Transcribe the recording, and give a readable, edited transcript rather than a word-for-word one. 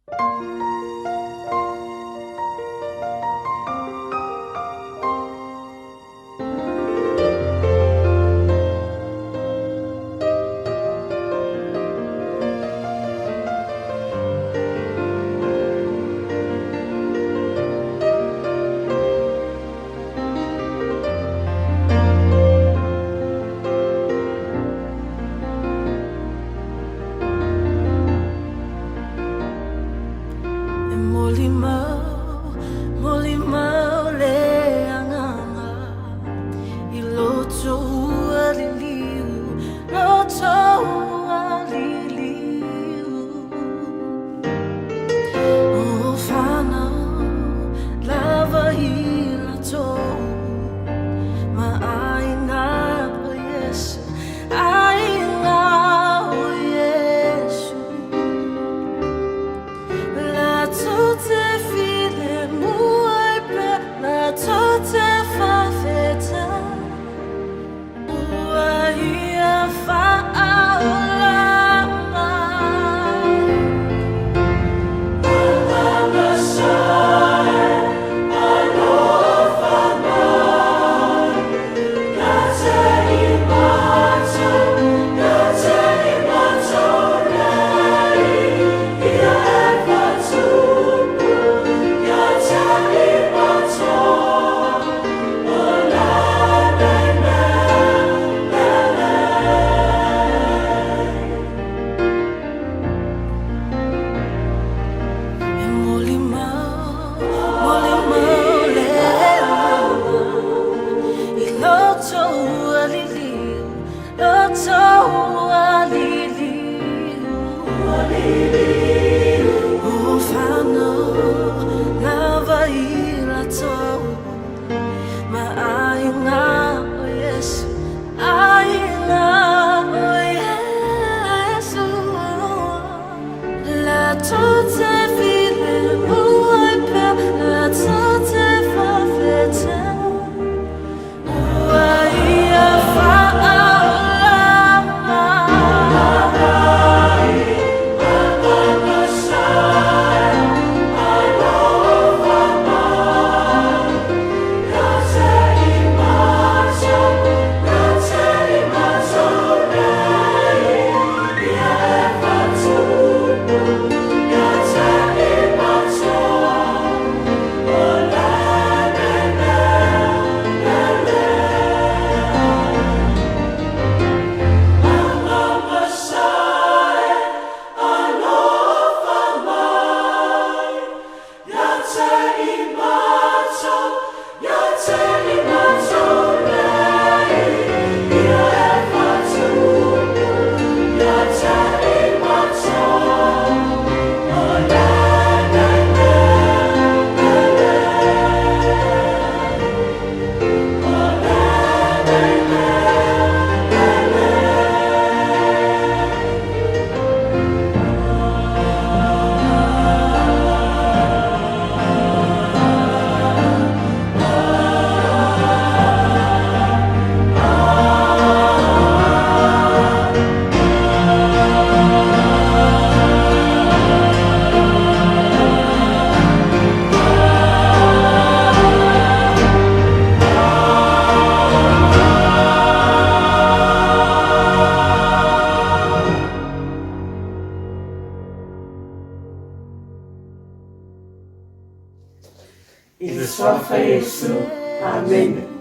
E molimau, molimau le agaga i loto ua liliu, loto ua liliu. O whanau lava i latou ma aiga o Iesu, aiga o Iesu. Latou te filemu ai pea, latou te faafetai, ua ia faaola mai. E molimau, molimau le agaga i loto ua liliu, loto ua liliu. O whanau lava i latou ma aiga o Iesu, aiga o Iesu. Latou te filemu ai pea, latou te faafetai, ua ia faaola mai. I le Suafa Iesu. Amene.